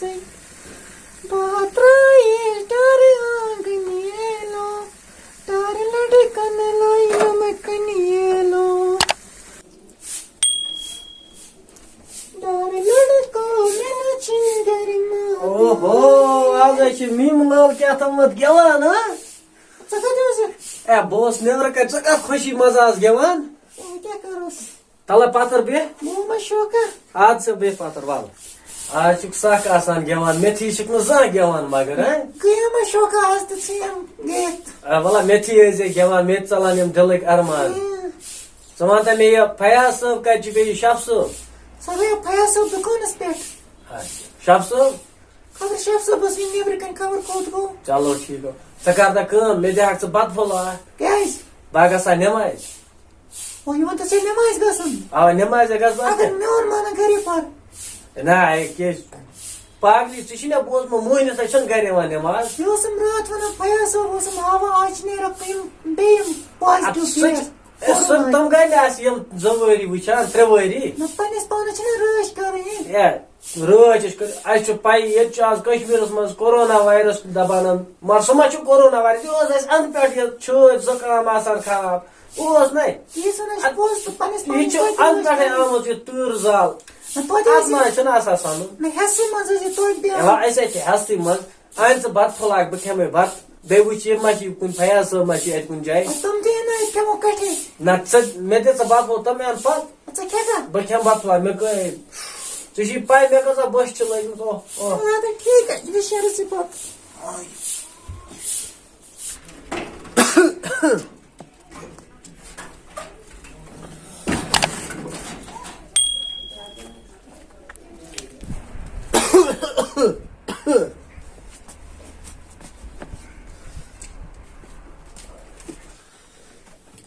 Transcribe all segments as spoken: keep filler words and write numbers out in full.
بہٕ ترٛایے ٹارٕ آنٛگنہِ یَلو، ٹارٕ لٔڑکَن لٲیِم کَنہِ یَلو۔ ٹارٕ لٔڑکو مےٚ نہ چھِنہٕ گَرِ ماز۔ اوہو، آز حظ چھِ میٖمہٕ لٲل کیٛاہ تامَتھ گٮ۪وان، ہا؟ ژٕ کَتہِ اوسُکھ؟ اے، بہٕ اوسُس نٮ۪برٕ کَنہِ، ژٕ کَتھ خوشی منٛز آز گٮ۪وان؟ وۄنۍ کیٛاہ کَروس؟ تَلہٕ پَتھر بیٚہہ۔ بہٕ ما شوقہ؟ اَدٕ سا بیٚہہ پَتھر، وَلہٕ۔ آز چھُکھ سَکھ آسان گٮ۪وان، مےٚ تھی چھُکھ نہٕ زانٛہہ گٮ۪وان مگر، ہہ؟ گٔیَم ما شوقہ آز تہٕ ژٕ یِم گٔیَتھ۔ آ، وَلہٕ مےٚ تھی ٲسۍ زِ گٮ۪وان، مےٚ تہِ ژَلان یِم دِلٕکۍ اَرمان۔ اۭں۔ ژٕ وَن تہٕ مےٚ یہِ فیاض صٲب کَتہِ چھُ بیٚیہِ یہِ شاہ صٲب؟ سُہ گٔیو فیاض صٲب دُکانَس پٮ۪ٹھ۔ اچھا۔ شاہ صٲب؟ خبر شاہ صٲب اوس وٕنہِ نیٚبرٕ کَنہِ، خبر کوٚت گوٚو۔ چلو ٹھیٖک گوٚو۔ ژٕ کَر تہٕ کٲم، مےٚ دِ ہاکھ ژٕ بَتہٕ پھوٚلہ اَکھ۔ کیٛازِ؟ بہٕ ہا گژھٕ ہا نٮ۪مازِ۔ وۄنۍ یِمَن تہٕ ژےٚ نٮ۪مازِ گژھُن۔ اَوا، نٮ۪مازِ ہا گژھٕ بہٕ اگر تہٕ۔ میون مانَن گَرے پَر۔ نہ، ہے، کیٛازِ؟ پاگلی، ژےٚ چھُے نہ بوٗزمُت، موہنِس ہا چھَنہٕ گَرِ یِوان نٮ۪ماز۔ مےٚ اوسُم راتھ وَنان، فیاض صٲب اوسُم ہاوان، آز چھِ نیران یِم بیٚیہِ یِم پازِٹِو اَدٕ سُہ کیس۔ چھِ، ہے، سُہ تِم کَتہِ آسہِ یِم زٕ ؤری وٕچھان، ترٛےٚ ؤری؟ نہ، پنٛنِس پانَس چھِنہ رٲچھ کَرٕنۍ۔ ہے، رٲچھ أسۍ کٔر، اَسہِ چھُ پَیی، ییٚتہِ چھُ آز کشمیٖرَس منٛز کورونا وایرس دَپان، مگر سُہ ما چھُ کورونا وایرس؟ یہِ اوس اَسہِ اَنہٕ پٮ۪ٹھ یہِ چھٲتۍ زُکام آسان خراب۔ اوس نَے؟ یہِ چھُنہٕ اَسہِ پوٚز تہٕ پنٛنِس یہِ پانَس چھُ توتہِ اَنہٕ اوس پٮ۪ٹھَے کَرُن۔ آمُت یہِ تۭر زال۔ نہ، توتہِ اَتھ اوس ما یہِ چھُنہٕ آسان سَنُن؟ نہ، ہٮ۪سٕے منٛز حظ یہِ توتہِ بیٚہوان۔ یِوان اَسہِ اَتہِ چھِ ہٮ۪سٕے منٛز۔ اَن ژٕ بَتہٕ پھوٚلہ اَکھ، بہٕ کھٮ۪مَے بَتہٕ۔ بیٚیہِ وٕچھ یہِ ما چھِ کُنہِ فیاض صٲب ما چھِ اَتہِ کُنہِ جایہِ۔ تِم تہِ یِن نہٕ أسۍ کھٮ۪مو کَٹھے۔ نہ ژٕ، مےٚ دِ ژٕ بَتہٕ پھوٚل، تِم یِن پَتہٕ۔ ژٕ کھٮ۪کھا؟ بہٕ کھٮ۪مہٕ بَتہٕ پھوٚلہ، مےٚ کٔہۍ، ژےٚ چھُے پَے مےٚ کۭژاہ بۄچھِ چھِ لٔجمٕژ، اوہ، اوہ۔ آ، تہٕ ٹھیٖک حظ چھُ، بہٕ شیرٕ ژٕ پَتہٕ۔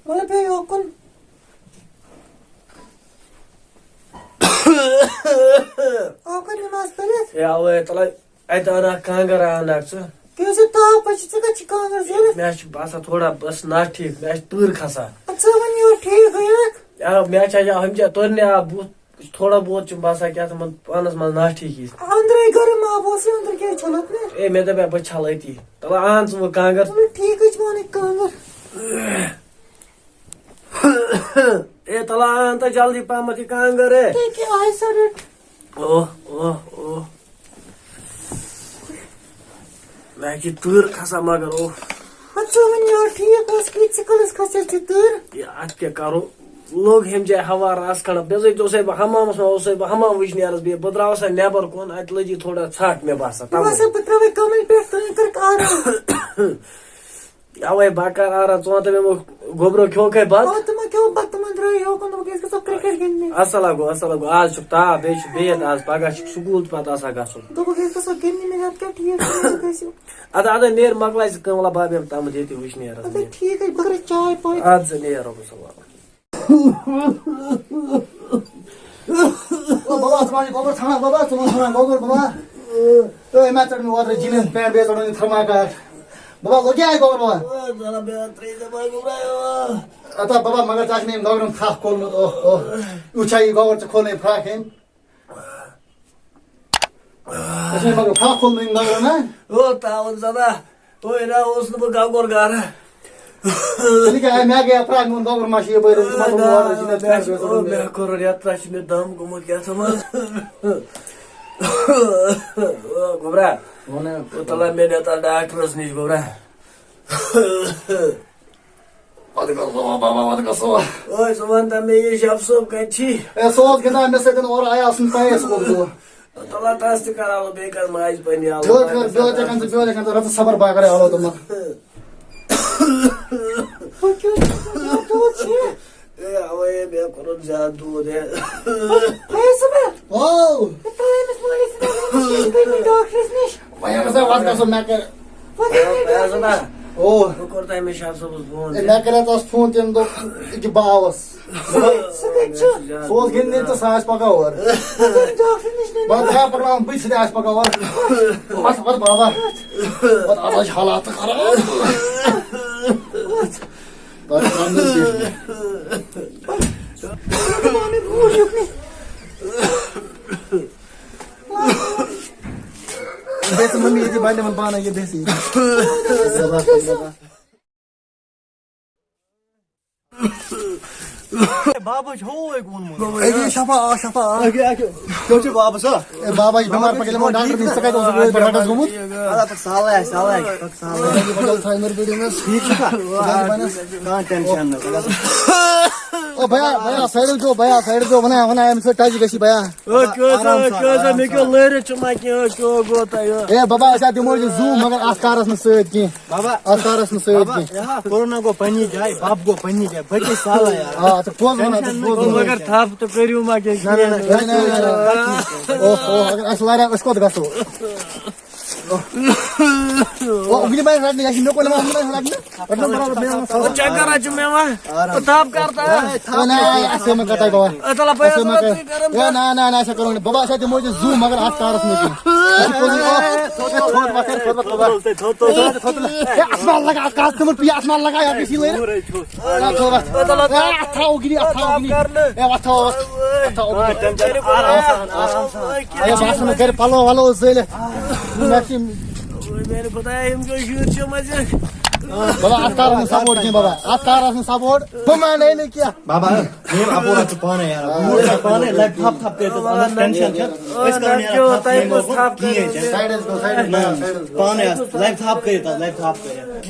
وَلہٕ بیٚہہ یوکُن۔ آو کَر نٮ۪ماز پٔرِتھ؟ ہے، اَوَے تَلَے اَتہِ اَنہٕ ہاکھ کانٛگٕر اَنہٕ ہاکھ ژٕ۔ کیٛازِ ژےٚ تاپھ ہا چھِ، ژےٚ کَتہِ چھِ کانٛگٕر ضوٚرَتھ؟ مےٚ حظ چھِ باسان تھوڑا بَس ناٹھیٖک، مےٚ حظ چھِ تۭر کھَسان۔ اَدٕ ژٕ وَن یورٕ ٹھیٖک گٔیَکھ؟ آ، مےٚ حظ چھِ اَتہِ ہُمہِ جایہِ تورٕ نہِ آو بُتھ۔ تھوڑا بہت چھُم باسان کیٛاہ تھامَتھ پانَس منٛز ناٹھیٖکی۔ أنٛدرَے گرم آب اوس یہِ، أنٛدرٕ کیٛازِ چھَلَتھ نہٕ؟ اے، مےٚ دَپے بہٕ چھَلہٕ أتی۔ تَلہٕ اَن ژٕ وۄنۍ کانٛگٕر۔ چلو ٹھیٖک حظ چھُ، بہٕ اَنَے کانٛگٕر۔ اے، تَلہٕ اَن تہٕ جلدی پَہمَتھ یہِ کانٛگٕر، اے۔ کیٛاہ، کیٛاہ، آے سَر رٔٹ۔ اوہ، اوہ، اوہ۔ مےٚ چھِ تۭر کھسان مگر، اوہ۔ پتہٕ چھُ وۄنۍ یورٕ ٹھیٖک اوس، کۭتِس کالس کھسٮ۪س یہِ تۭر؟ یہِ اَتھ کیٛاہ کَرو؟ لوٚگ ہیٚمہِ جایہِ ہوا رَس کھنٛڈ۔ بِزٲتی اوسَے بہٕ حمامَس منٛز، اوسَے بہٕ حمام وٕچھنہِ عرض بِہِتھ۔ بہٕ درٛاوسَے نٮ۪بَر کُن، اَتہِ لٔجی تھوڑا ژھَٹھ مےٚ باسان، بہٕ تَوَے۔ باسان، بہٕ ترٛاوَے کَمٕلۍ پٮ۪ٹھ، تُہۍ کٔرِکھ آرام۔ اَوَے بَکار آرام، ژٕ وَن تہٕ مےٚ، وۄنۍ گوٚبرو کھیوٚکھَے بَتہٕ؟ آ، تِمو کھیوٚو بَتہٕ، تِمَن درٛاے یوکُن، دوٚپُکھ، أسۍ گژھو کرکٹ گِنٛدنہِ۔ اَصٕل ہا گوٚو، اَصٕل ہا گوٚو۔ آز چھُکھ تاپھ، بیٚیہِ چھُ بِہِتھ آز، پَگاہ چھُکھ سکوٗل تہٕ پَتہٕ آسان گژھُن۔ دوٚپُکھ، أسۍ گژھو گِنٛدنہِ، مےٚ دوٚپ، کیٛاہ ٹھیٖک چھُ، أسۍ گژھو۔ اَدٕ، اَدٕ نیر، مۄکلاے ژٕ کٲم، وَلہٕ بہٕ بیٚہمہٕ تامَتھ ییٚتی وٕچھنہِ یارَس اَدٕ نیر۔ ٹھیٖک حظ، بہٕ کَرٕ چاے پانہٕ۔ اَدٕ سا نیر، رۄبَس حوالہٕ۔ او بابا، ژٕ ما چھُکھ گوٚبُر ژھانٛڈان، بابا، ژٕ ما ژھانٛڈان گوٚبُر، بابا؟ اے، مےٚ ژٔٹ مےٚ اوترٕ جِنِس پینٹ، بیٚیہِ ژٔٹُن یہِ تھرماکاٹ۔ بابا، لوٚگ کیٛاہ اَتہِ گوٚبُر، بابا؟ اَتا بابا، مگر ژےٚ چھُ مےٚ یِم گوٚبرَن تھَکھ کوٚرمُت، اوہ، اوہ۔ یُتھ چھا یہِ گوٚبُر ژےٚ کھولنَے فراک ہیٚمۍ؟ اچھا، مگر فراک کھول نہٕ أمۍ نظرَن، ہا؟ او، تاوَن زَنا، اوے نا اوس نہٕ بہٕ گَگُر گَرٕ۔ ژٕ کیٛاہ، مےٚ گٔیہ فراک، میون گَگُر ما چھُ یَپٲرۍ، ژٕ ما تُل اورٕ، ژٕ مےٚ مےٚ، پٮ۪ٹھ او، مےٚ کوٚرُن یَتھ، تۄہہِ چھُ مےٚ دَم گوٚمُت کیٛاہ تھامَتھ۔ او، گوٚبرا، وَن حظ۔ او، تَلہ مےٚ نِتھ ڈاکٹرَس نِش، گوٚبرا۔ وَتہٕ گژھو، بابا، وَتہٕ گژھو۔ اوے، ژٕ وَن تہٕ مےٚ، یہِ شب صٲب کَتہِ چھی؟ اے، سُہ اوس گِنٛدان مےٚ سۭتۍ، اورٕ آیاو سُنٛد پَیَس کوٚت گوٚو۔ تَلہ تَس تہِ کَرٕ حالو بیٚیہِ کَرٕ ماجہِ پنٛنہِ حالو۔ بیٚہہ، بیٚہہ، بیٚہہ، ژٕ رَٹھ ژٕ صبر، بہٕ کَرٕ حالو تِمَن۔ بہٕ کیٛاہ چھُس وَنان، دود چھِ؟ اے، اَوَے مےٚ کوٚرُن زیادٕ دود، ہے۔ ہے، صُبح۔ او۔ ہے، ترٛٲے أمِس مٲلِس نہٕ، أمِس کیٛازِ گٔے نہٕ ڈاکٹرَس نِش؟ وۄنۍ اگر ژےٚ وَتھ گژھُن، مےٚ کَرِ۔ وۄنۍ گٔے نہٕ ڈاکٹرَس نِش۔ او۔ بہٕ کوٚر تۄہہِ أمِس شب صٲبَس فون۔ ہے، مےٚ کَرے تَس فون تَمہِ دۄہ، أکہِ باوَس۔ سُہ کَتہِ چھُ؟ سُہ اوس گِنٛدنہِ تہٕ سُہ آسہِ پَکان اورٕ۔ وۄنۍ کَرِ ڈاکٹرَس نِش نِنۍ۔ وۄنۍ کَرٕ پَکناوُن بٕتھِ سۭتۍ آسہِ پَکان اورٕ۔ وَتھ، وَتھ بابا۔ وَتھ، آز حالات خراب۔ وَتھ۔ تَتھ چھُ پَنُن کینٛہہ۔ پانہٕ روٗد یُکنُے۔ بیٚیہِ ژٕ مٔمی ییٚتی بَنہِ یِمَن پانَے یہِ بیٚیہِ ژٕ ییٚتی۔ بابا چھُ ہوے ووٚنمُت۔ اے، یہِ شفا آ، شفا آ۔ اکہِ، اکہِ، کیٛاہ چھُ بابا سا؟ اے، بابا، یہِ بٮ۪مار پَکہِ یِمو ڈاکٹر نِش، ژٕ کَتہِ اوسُکھ یور پٮ۪ٹھ رَٹَس گوٚمُت؟ اَدا پَتہٕ سہلٕے آسہِ، سہلٕے آسہِ، پَتہٕ سہلٕے آسہِ۔ ٹھیٖک چھُکھا؟ کانٛہہ ٹٮ۪نشَن نہٕ۔ او بیا، بیا، سایڈَس گوٚو، بیا، سایڈَس گوٚو، وَنان، وَنان، أمِس سۭتۍ ٹچ گژھِ بیا۔ او، کیٛاہ سا، آرام سان، کیٛاہ سا، آرام مےٚ کیٛاہ سان۔ لٲرِتھ چھُ ما کینٛہہ، کیٛاہ گوٚو تۄہہِ؟ اے بابا، أسۍ ہا دِمو یہِ زوٗ، مگر اَتھ کارَس نہٕ سۭتۍ کینٛہہ۔ بابا، اَتھ کارَس نہٕ سۭتۍ بابا، کینٛہہ۔ یہِ ہا کورونا گوٚو پنٛنی جایہِ، بَب گوٚو پنٛنی جایہِ، بہٕ کیٛاہ سہلٕے یارٕ۔ آ، ژٕ پوٚز وَنان، ژٕ ٹٮ۪نشَن پوٚز نہٕ وَنان۔ مگر تھَپھ تہٕ کٔرِو ما کینٛہہ نہ، نہ، نہ، کینٛہہ۔ نہ، نہ، نہ، نہ، نہ۔ اوہ، اوہ، اگر اَسہِ لارِ ہا، أسۍ کوٚت گژھو؟ اوہ، وٕنہِ ما آسہِ رَٹنہِ، یہِ چھِ مےٚ کُن یِوان، وٕنہِ ما آسہِ رَٹنہِ؟ رَٹنہِ برابر، مےٚ یِوان سَمٕجھ۔ چکر حظ چھُ مےٚ یِوان۔ تھَپھ کر تہٕ۔ اوہ، نہ، اَسہِ ما کَتھ بابا۔ اے، تَلہ، اَسہِ ما کَتھ۔ اے، نہ، نہ، نہ، اَسہِ کَرو نہٕ۔ بابا، اَسہِ ہا دِمو یہِ زوٗ، مگر اَتھ کارَس منٛز کینٛہہ۔ اَسہِ چھُ پوٚزُے، اوہ، اے، تھوٚد وۄتھ، اے، تھوٚد وۄتھ، تھوٚد وَتھ۔ اے، اَسہِ ما لَگا اَتھ کارَس، تِمَن پیٚیہِ اَتھ ما لَگا، یَپٲرۍ چھِ یہِ لٲرِتھ۔ اے، تھوٚد وَتھ۔ اے، اَتھ تھاو گِری، اَتھ تھاو گِری۔ اے، وَتھ تھاو، وَتھ۔ اَتھ تھاو گِری۔ آرام سان، آرام سان۔ اے، بہٕ آسہٕ نہٕ گَرِ پَلو وَلو زٲلِتھ۔ مےٚ چھِ میانہِ خۄدایا، یِم کیٛاہ شُرۍ چھِ یِم اَسہِ؟ بابا، اَتھ کارَس نہٕ سپورٹ کینٛہہ بابا، اَتھ کارَس نہٕ سپورٹ، بہٕ مانَے نہٕ کینٛہہ۔ بابا، یِم اَپور چھِ پانَے یارٕ، بہٕ وٕچھٕ پانَے، لَگہِ تھَپھ تھَپھ کٔرِتھ، اَتھ ٹٮ۪نشَن چھِ، أسۍ کَرو نہٕ یارٕ تھَپھ کِہیٖنۍ، کِہیٖنۍ، سایڈَس گوٚو، سایڈَس گوٚو، نہ، سایڈَس گوٚو۔ پانَے اَتھ، لَگہِ تھَپھ کٔرِتھ، اَتھ لَگہِ تھَپھ کٔرِتھ۔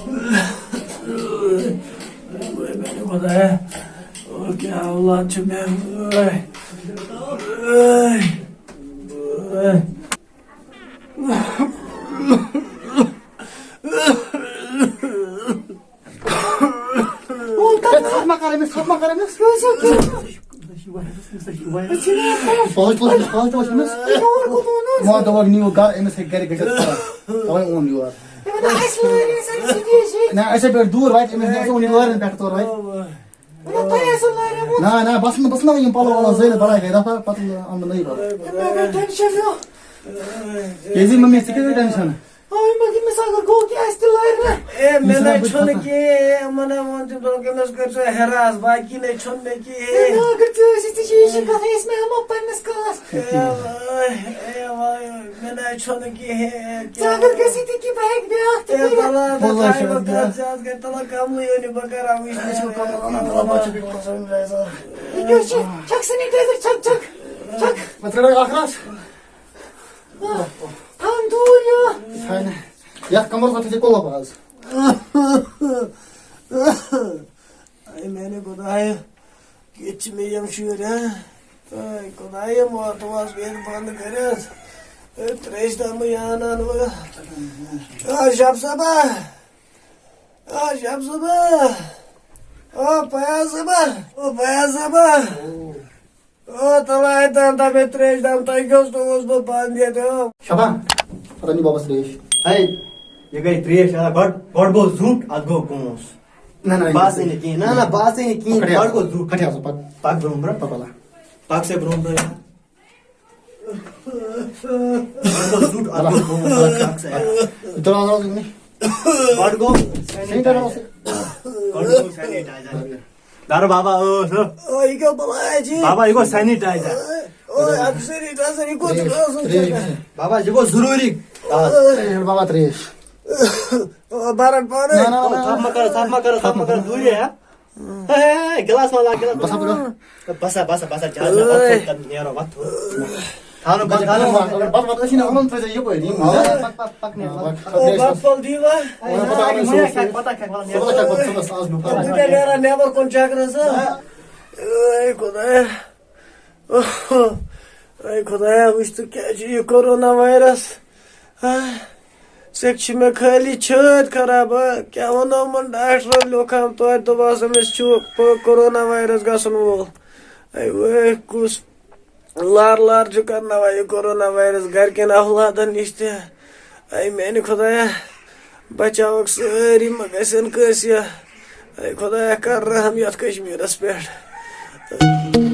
میانہِ خۄدایا، او کیٛاہ اولاد چھِ مےٚ، ٲے، ٲے، ٲے۔ ژھۄپہٕ مہ کر أمِس، ژھۄپہٕ مہ کر أمِس۔ پانٛژھ دۄہ، پانٛژھ دۄہ چھِ أمِس۔ ما دَپان نِیِو گَرٕ، أمِس ہیٚکہِ گَرِ گٔژھِتھ فرق۔ تَوَے اوٚن یور۔ نہ، أسۍ ہے پٮ۪ٹھ دوٗر وَتہِ، أمِس نہ، أسۍ اوٚن یورَن پٮ۪ٹھ تورٕ وَتہِ۔ نہ، نہ، بَس نہٕ، بَس نہٕ یِم پَلو وَلو زٲلِتھ بَلاے گٔے دَفعہ، پَتہٕ اَنہٕ بہٕ نٔے پَلو۔ مےٚ گٔے ٹٮ۪نشَن ہیوٗ۔ یزی مٔمی، ژٕ کیٛاہ گٔے ٹٮ۪نشَن؟ آے، مگر ییٚمِس اگر گوٚو تہِ آسہِ تہِ لارِ نہ۔ اے، مےٚ نہ چھُنہٕ کِہیٖنۍ، یِمَن ہا ووٚن تٔمۍ، دوٚپُکھ، أمِس کٔرۍ زیو ہرٛاس، باقی نہ چھُنہٕ مےٚ کِہیٖنۍ۔ اے، نہ، اگر ژٕ ٲسِتھ، ژےٚ چھِ یہِ چھِ کَتھٕے، أسۍ مہ ہٮ۪مو پنٛنِس کَلَس۔ اے، اے، وای، مےٚ نہ چھُنہٕ کِہیٖنۍ، ژٕ اگر گژھِ تہِ کہِ بہٕ ہٮ۪کہٕ بیٛاکھ تہِ اے، کٔرِتھ۔ بَلا، بَلا، بہٕ تھاوٕ شُکریہ۔ کَتھ زیادٕ کَرِ، تَلہ کَملٕے یہِ نہٕ بہٕ کَرٕ وٕچھ۔ اَسہِ چھُ کَملہٕ اَنُن، تَلہ پَتہٕ چھُ بیٚیہِ کَرُن sanitizer۔ یہِ کیٛاہ چھِ؟ چھَکھ sanitizer، چھَکھ، چھَکھ، چھَکھ۔ وۄنۍ ترٛٲوِو اَکھ رَس۔ تھاوُن دوٗر یہِ۔ تھاوِ نہٕ۔ یَتھ کَمرَس منٛز تھٲیزِ کُلُف آز۔ اے میانہِ خۄدایہِ، کِتھ چھِ مےٚ یِم شُرۍ، ہا؟ اے خۄدایہِ، موت اوس ییٚتہِ بنٛد کٔرِتھ۔ اے ترٛیشہِ دامٕے اَنان وۄنۍ۔ آ شب صٲبا، آ شب صٲبا، او فیاض صٲبا، او فیاض صٲبا۔ او تَلہٕ اَتہِ تام تام مےٚ ترٛیش دام، تۄہہِ کیٛاہ اوس، تۄہہِ اوس بہٕ پانہٕ ییٚتہِ، او۔ شبا، پتہٕ نی واپس ترٛیش۔ ہے، یہِ گٔے ترٛیش، آ، گۄڈٕ، گۄڈٕ گوٚو زیُٹھ، اَتھ گوٚو کونٛس۔ نہ، نہ، یہِ باسٕے نہٕ کِہیٖنۍ، نہ، نہ، باسٕے نہٕ کِہیٖنۍ، کھٹیا گۄڈٕ گوٚو زیُٹھ۔ کھٹیا سا پَک۔ پَک برٛونٛہہ برٛونٛہہ۔ پَک بَلا۔ پَک سا برٛونٛہہ برٛونٛہہ۔ گۄڈٕ گوٚو زیُٹھ، اَتھ گوٚو کونٛس، پَک سا۔ دروازٕ وازٕ یِم نہٕ۔ گۄڈٕ گوٚو sanitizer۔ گۄڈٕ گوٚو sanitizer۔ دَرٕ بابا ٲس، ہہ۔ او، یہِ کیٛاہ بَلایا چھِ؟ بابا، یہِ گوٚو sanitizer۔ او، اَتھ sanitizer، یہِ کوٚت چھُ گژھُن؟ ترٛیش۔ بابا، یہِ گوٚو ضروٗری۔ آ۔ ترٛیش، بابا، ترٛیش۔ او، بَرَن پانَے۔ نہ، نہ، نہ، نہ۔ تھَپھ مہ کَر، تھَپھ مہ کَر، تھَپھ مہ کَر، دوٗرے، ہا؟ ہے، ہے، ہے، گِلاس ما لاگ، گِلاس ما لاگ۔ بَسا، بَسا۔ بَسا، بَسا، بَسا، جان، وَتھ تھوٚد کَر، نیرو، وَتھ تھوٚد۔ تھاونہٕ پَتہٕ، تھاونہٕ پَتہٕ۔ بَتہٕ، بَتہٕ، أسۍ چھِنہٕ اَنُن، تھٲیزیو یِکوَٹہِ، یِم آ، پَک، پَک، پَک، نیرو۔ آ، پَک۔ او، بَتہٕ پھوٚل دیٖوا؟ وَنان پَتہٕ آو صُبحَس۔ صُبحَس کھٮ۪کھ، وَلہٕ نیرو۔ صُبحَس کھٮ۪کھ، صُبحَس آز برٛونٛہہ۔ تُہۍ کیٛاہ نیران نٮ۪بَر کُن چَکرَس، ہا؟ اے خۄدایا۔ اے خۄدایا، وٕچھ تہٕ کیٛاہ چھُ یہِ corona virus؟ ہا؟ ژےٚ چھِ مےٚ خٲلی چھٲتۍ خراب، ہا؟ کیٛاہ وَنو یِمَن ڈاکٹرَن، لیوٚکھام توتہِ دوٚپہَس أمِس چھُ corona virus گژھن وول۔ اے وٲے، کُس لار لار چھُ کرناوان یہِ corona virus گرِکٮ۪ن اولادن نِش تہِ۔ اے میانہِ خۄدایا، بچاوکھ سٲری، مہ گژھن کٲنٛسہِ۔ اے خۄدایا، کر رحم یتھ کشمیرس پٮ۪ٹھ۔